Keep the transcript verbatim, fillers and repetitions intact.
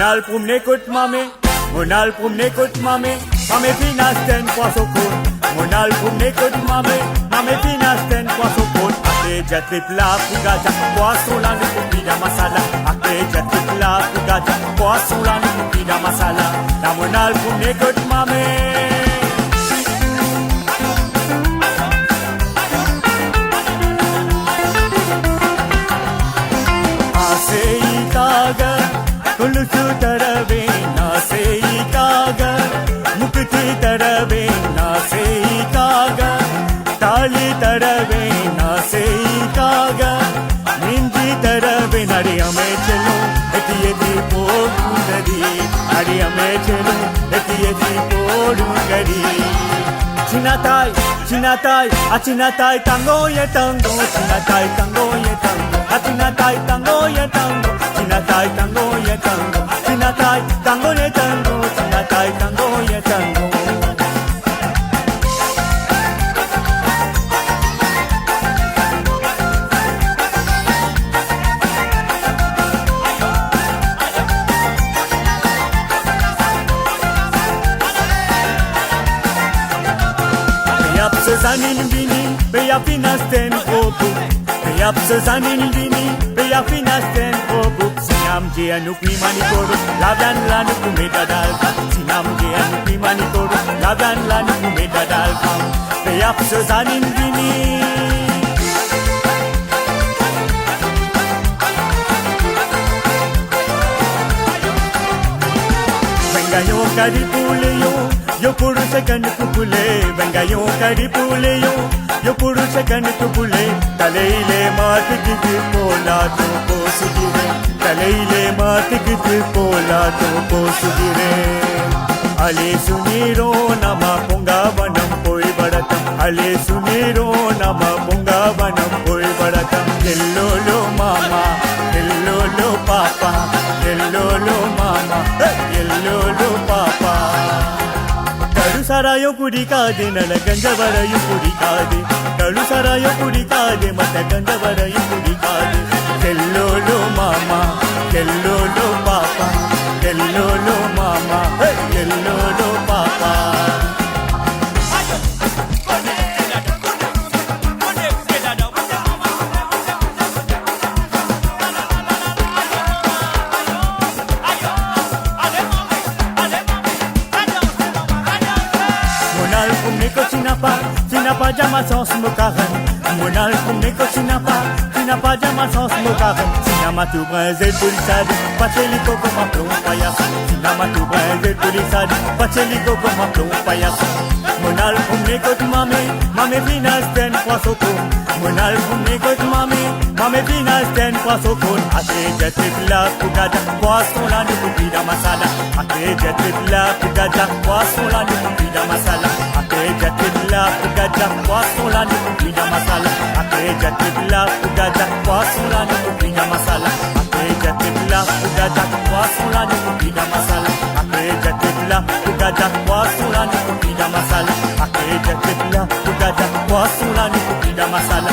Al promne kot mame, mon al promne kot mame, mame vin aste enn pwason koud. Mon al promne kot mame, mame vin aste enn pwason koud. Ate djèt trip la pou gadja, pwason la nou pou pida masala. Ate djèt trip la pou gadja, pwason la nou pou pida masala. La mon al promne kot mame. Asei kaga, kulusu tarabe na sei kaga, mukti tarabe na sei kaga, tali tarabe na sei kaga, minji tarabe nari ame chelo, eti eti poku gari, nari ame chelo, eti eti poku gari. Chinatai, chinatai, a chinatai tango ye tango, chinatai tango ye tango, a chinatai tango ye tango, chinatai tango ye tango, chinatai tango ye tango, chinatai tango ye tango. Pe ap se zanin vini, pe ap vin aste enn gwo bouk. Pe ap se zanin vini, pe ap vin aste enn gwo bouk. Sinam je anou pi manikoro, ladan la nou pou met dadal. Sinam je anou pi manikoro, ladan la nou pou met dadal. Pe ap se zanin vini. Venga yo kadi pule yo, yo kuru sekan kupule. Venga yo kadi pule yo, yo kuru sekan kupule. Taleile mati kiti pola to posugire. Taleile mati kiti pola to posugire. Ale suniro nama ponga banam poi baratam. Ale suniro nama ponga banam poi baratam. Yellow lo mama, yellow lo papa, yellow lo mama, hey, yellow lo papa. Kalu sarayo kudikade, nana ganja barayo kudikade. Kalu sarayo kudikade, mata ganja barayo kudikade. Yellow lo mama, yellow lo papa, yellow lo mama, hey, yellow lo papa. Mon al promne kot Sinapa, Sinapa djama sans mokaran. Mon al promne kot Sinapa, Sinapa djama sans mokaran. Sinama tou brenzel pou li sade, pase li koko ma plon payas. Sinama tou brenzel pou li sade, pase li koko ma plon payas. Mon al promne kot mame, mame vin aste enn pwason koud. Mon al promne kot mame, mame vin aste enn pwason koud. Ate djèt trip la pou gadja, pwason la nou pou pida masala. Ate djèt trip la pou gadja, pwason la nou pou pida masala. Ate djèt trip la pou gadja, pwason la nou pou pida masala. Ate djèt trip la pou gadja, pwason la nou pou pida masala. Ate djèt trip la pou gadja, pwason la nou pou pida masala. Ate djèt trip la pou gadja, pwason la nou pou pida masala. Ate djèt trip la pou gadja, pwason la nou pou pida masala.